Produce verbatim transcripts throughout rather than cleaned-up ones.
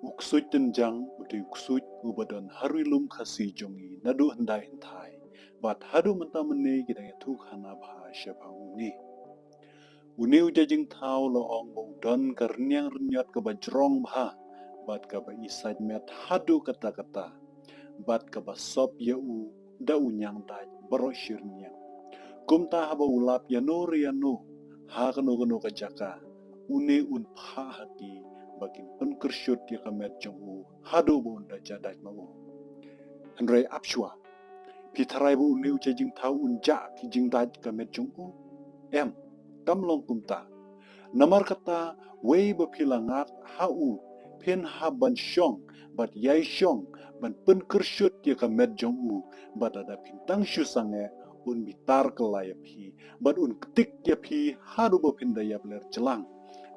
U ksuid tynjang u dei u ksuid uba don ha ri lum Khasi jong ngi naduh hyndai hynthai bad haduh mynta mynne ki dang ïathuh khana bha shaphang une. Une u jait jingthaw la ong ba u don ka rynïeng rynïot kaba jrong bha bad kaba i sait met haduh katta katta bad kaba sop ïa u da u ñiangdait baroh shi rynïeng. Kumta haba u lap ïano re ïano ha kano kano ka jaka, une un phah ha ki ba kin pynkyrshuh ïa ka met jong u haduh ba un da jah dait ma u. Hynrei ap shuwa, phi tharai ba une u jait jingthaw un jah ki jingdait ka met jong u? Em, kam long kumta. Namar kata, wei ba phi la ngat ha u, phin hap ban shong bad ïai shong ban pynkyrshuh ïa ka met jong u, bad lada phin tang shu sangeh, un bitar kylla ïa phi bad un ktik ïa phi haduh ba phin da ïap ler jlang.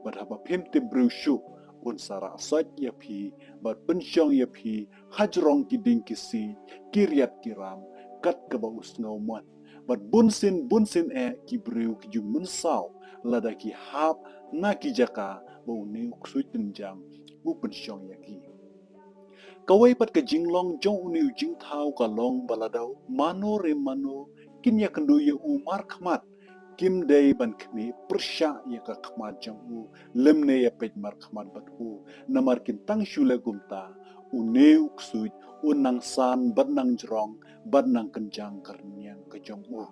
Bad haba phim tip briew shuh, un sa rah soit ïa phi bad pynshong ïa phi ha jrong ki dieng ki siej, ki riat ki ram, kat kaba u sngew mon. Bad bunsien bunsien eh ki briew ki ju mynsaw lada ki hap na ki jaka ba une u ksuid tynjang u pynshong ïa ki. Kawei pat ka jinglong jong une u jingthaw ka long ba lada mano re mano kin ïakynduh ïa u markhmat, kim dei ban khmih pyrshah ïa ka khmat jong u lymne ïa peit markhmat bad u, namar kin tang shu leh kumta, une u ksuid un nang san bad nang jrong bad nang kynjang ka rynïeng ka jong u.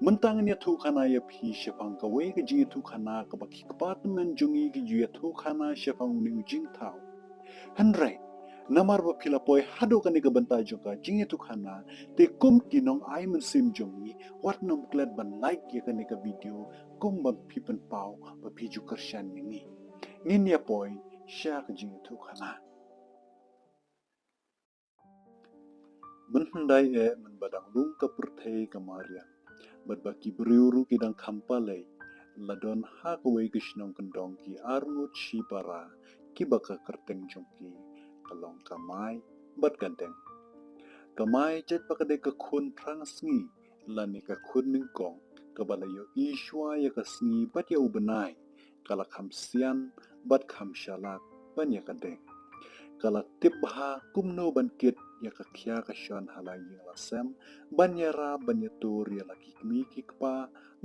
Mynta ngan ïathuh khana ïa phi shaphang kawei ka jingïathuh khana kaba ki kpa tymmen jong ngi ki ju ïathuh khana shaphang une u jingthaw. Hynrei namar ba phi la poi haduh kane ka bynta jong ka jingïathuh khana, te kum ki nongai mynsiem jong ngi, wat nym klet ban like ïa kane ka video, kum ba phi pynpaw ba phi ju kyrshan ïa ngi. Ngin ïa poi sha ka jingïathuh khana. Mynhyndai eh mynba dang lung ka pyrthei ka mariang, bad ba ki briew ruh ki dang kham palei, la don ha kawei ka shnong kyndong ki arngut shipara kiba ka kyrteng jong ki ka long ka Mai bad ka Deng. Ka Mai jait ba ka dei ka khun thrang sngi lane ka khun nyngkong kaba la ïohi shuwa ïa ka sngi bad ïa u bnai, ka la kham sian bad kham shalak ban ïa ka Deng. Ka la tip bha kumno ban kit ïa ka khia ka shon ha la ïing la sem, ban ïarap ban ïatur ïa la ki kmie ki kpa,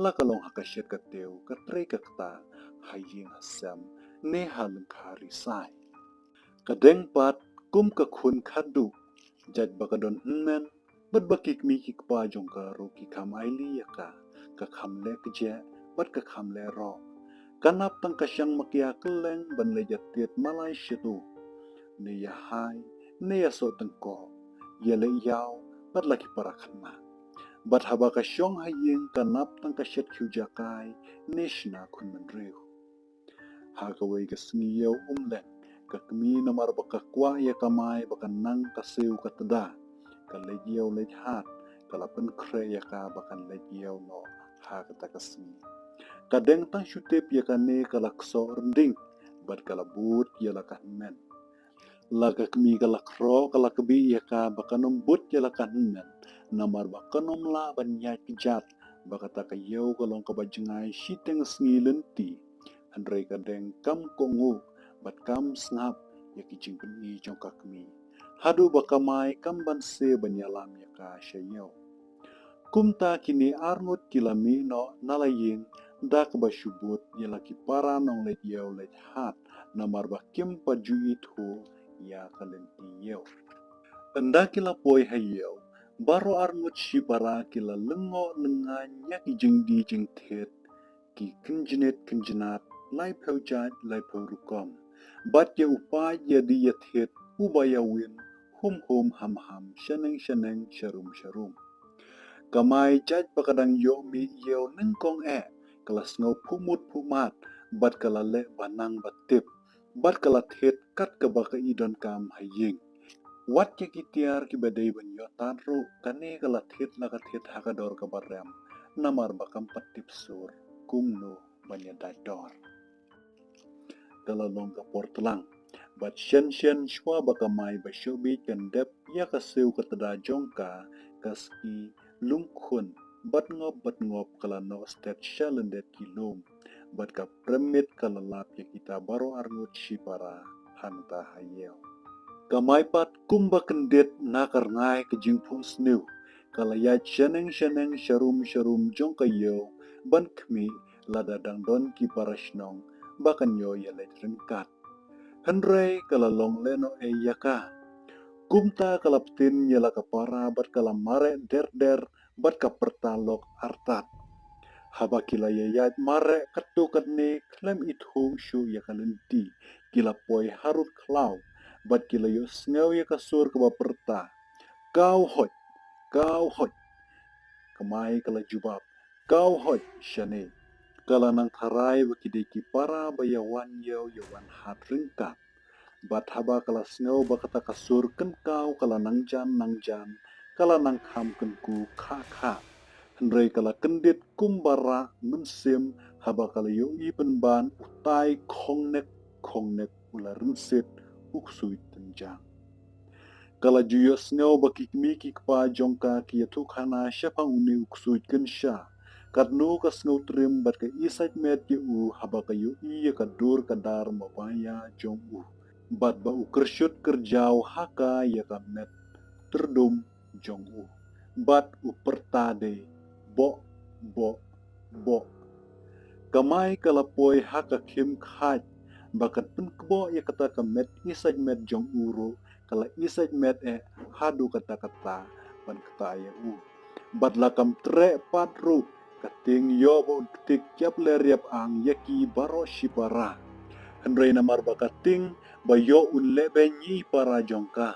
la ka long ha ka shet ka tiew, ka trei ka kta, ha ïing ha sem ne ha lyngkha ri sai. Ka Deng pat kum ka khun khatduh, jait ba ka don hynmen, bad ba ki kmie ki kpa jong ka ruh ki kham ailad ïa ka, ka kham leh kjeh bad ka kham leh roh. Ka nap tang ka shang makia kylleng ban leit ïatied malai shaduh, ne ïahai, ne ïasoh tyngkoh, ïaleh ïaw bad la ki para khynnah. Bad haba ka shong ha ïing ka nap tang ka shet khiew jakai ne shna khun bynriew. Ha kawei ka sngi ïew umleng, ka kmie namar ba ka kwah ïa ka Mai ba kan nang ka siew ka tda, ka leit ïew leit hat, ka la pynkhreh ïa ka ba kan leit ïew noh ha kata ka sngi. Ka Deng tang shu tip ïa kane ka la ksoh rynding bad ka la bud ïa la ka hynmen. La ka kmie ka la khroh ka la kbit ïa ka ba kan ym bud ïa la ka hynmen, namar ba kan ym lah ban ïaid kjat ba kata ka ïew ka long kaba jngai shiteng sngi lynti. Hynrei ka Deng kam kohnguh bad kam sngap ïa ki jingpyni jong ka kmie, haduh ba ka Mai kam banse ban ïalam ïa ka sha ïew. Kumta kine arngut ki la mih noh na la ïing da kaba shu bud ïa la ki para nongleit ïew leit hat, namar ba kim pat ju ithuh ïa ka lynti ïew. Ynda ki la poi ha ïew, baroh arngut shipara ki la lyngngoh lyngngain ïa ki jingdie jingthied, ki kynjnit kynjnat, laiphew jait laiphew rukom, bad ïa u paid ïadie ïathied uba ïawin hum hum ham ham, shaneng shaneng, sharum sharum. Ka Mai jait ba ka dang ïoh mih ïew nyngkong eh, ka la sngew phuh mut phuh mad bad ka la leh ba nang ba tip, bad ka la thied kat kaba ka i donkam ha ïing. Wat ïa ki tiar kiba dei ban ïoh tad ruh, kane ka la thied la ka thied ha ka dor kaba rem, namar ba kam pat tip sur kumno ban ïadait dor. Ka la long ka por tlang, bad shen shen shuwa ba ka Mai ba shoh bieit kan dep ïa ka siew ka tda jong ka, ka Ski lum khun, bad ngop bad ngop ka la noh stet sha lyndet ki lum, bad ka prem miet ka la lap ïa kita baroh arngut shipara hangta ha ïew. Ka maipat kumba kyndit na ka rngai ka jingphohsniew, ka la ïaid shaneng shaneng sharum sharum jong ka ïew ban khmih lada dang don ki para shnong ba kan ïoh ïaleit ryngkat. Hynrei ka la long lehnohei ïa ka. Kumta ka la ptien ïa la ka para bad ka la mareh der der bad ka pyrta lok artat. Haba ki la ïaid mareh katto katne khlem ithuh shuh ïa ka lynti, ki la poi harud khlaw bad ki la ïohsngew ïa ka sur kaba pyrta, "Kaw hoid, kaw hoid." Ka mai ka la jubab, "Kaw hoid shane." Ka la nang tharai ba ki dei ki para ba ïa wan ïew ïa wan hat ryngkat. Bad haba ka la sngew ba kata ka sur kynkaw ka la nang jan nang jan, ka la nang kham kynku kha kha. Hynrei ka la kyndit kumba rah mynsiem haba ka la ïohi pynban utai khongnek khongnek u la rynsied u ksuid tynjang. Ka la ju ïohsngew ba ki kmie ki kpa jong ka ki ïathuh khana shaphang une u ksuid kynsha. Katno ka sngew triem bad ka isait met ïa u haba ka ïohi ïa ka dur ka dar mabaya jong u. Bad ba u kyrshut kyrjaw ha ka ïa ka met tyrdum jong u. Bad u pyrta de, "Boh, boh, boh." Ka mai ka la poi ha ka khim khaid ba kan pynkboh ïa kata ka met isait met jong u ruh, ka la isait met eh haduh katta katta ban ktah ïa u. Bad la kam treh pat ruh, ka tieng ïoh ba un ktik ïap ler ïap ang ïa ki baroh shipara. Hynrei namar ba ka tieng ba ïoh un leh beiñ ïa i para jong ka,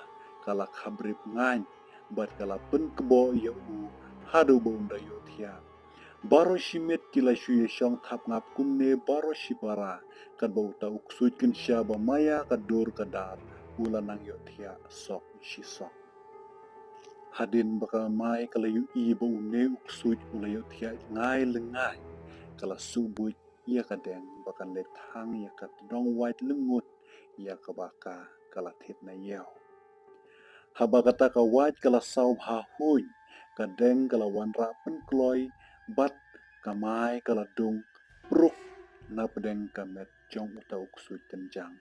ka la khabrip ngaiñ bad ka la pynkboh ïa u haduh ba un da ïohthiah. Baroh shi miet ki la shu ïashong thap ngap kumne baroh shipara, katba uta u ksuid kynsha ba maya ka dur ka dar u la nang ïohthiah sok shi sok. Hadien ba ka mai ka la ïohi ba une u ksuid u la ïohthiah lyngngai lyngngai, ka la suh buit ïa ka deng ba kan leit thang ïa ka tdong wait lyngngut ïa kaba ka ka la thied na ïew. Haba kata ka wait ka la saw bha huiñ, ka deng ka la wanrah pynkloi bad ka mai ka la dung pruk na pdeng ka met jong uta u ksuid tynjang.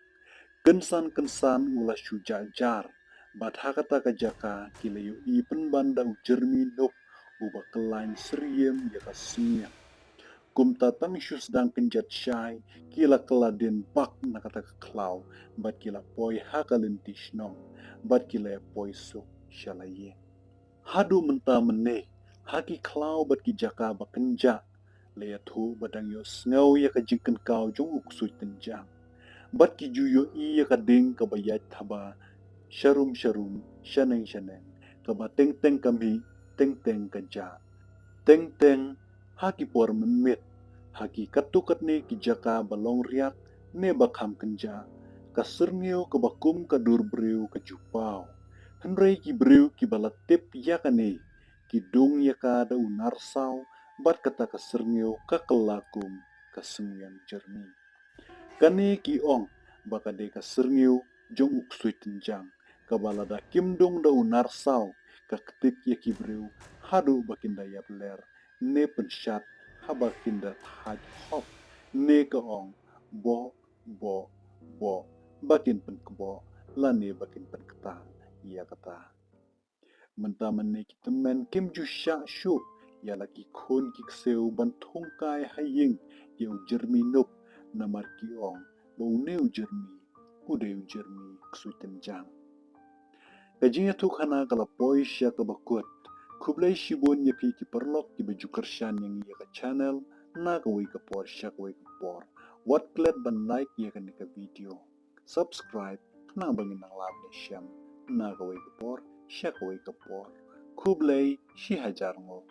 Kynsan kynsan u la shu jah jar bad ha kata ka jaka ki la ïohi pynban da u Jermi Nup uba kyllain syriem ïa ka smiang. Kumta tang shu sdang kynjat shai ki la kylla dien bak na kata ka khlaw bad ki la poi ha ka lynti shnong bad ki la poi suk sha la ïing. Haduh mynta mynne ha ki khlaw bad ki jaka ba kynjah la ïathuh ba dang ïohsngew ïa ka jingkynkaw jong u ksuid tynjang. Bad ki ju ïohi ïa ka ding kaba ïaid thaba sharum sharum, shaneng shaneng, kaba teng teng ka mih, teng teng ka jah. Teng teng ha ki por mynmiet, ha ki katto katne ki jaka ba long riat ne ba kham kynjah, ka syrngiew kaba kum ka dur briew ka ju paw. Hynrei ki briew kiba la tip ïa kane ki dung ïa ka da u narsaw bad kata ka syrngiew ka kylla kum ka syrngiew Jermi. Kane ki ong ba ka dei ka syrngiew jong u ksuid tynjang, kaba lada kim dung da u narsaw ka ktik ïa ki briew haduh ba kin da ïap ler ne pynshad haba kin da thait hok ne ka ong boh, boh, boh, ba kin pynkboh lane ba kin pynktah ïa kata. Mynta mynne ki tymmen kim ju shah shuh ïa la ki khun ki ksiew ban thung kai ha ïing ïa u Jermi Nup, namar ki ong ba une u Jermi u dei u Jermi ksuid tynjang. Ka jingïathuh khana ka la poi sha kaba kut. Khublei shibun ïa phi ki paralok kiba ju kyrshan ïa ngi ïa ka channel na kawei ka por sha kawei ka por. Wat klet ban like ïa kane ka video, subscribe, khnang ba ngin nang lap ne shem na kawei ka por sha kawei ka por. Khublei shihajar nguh.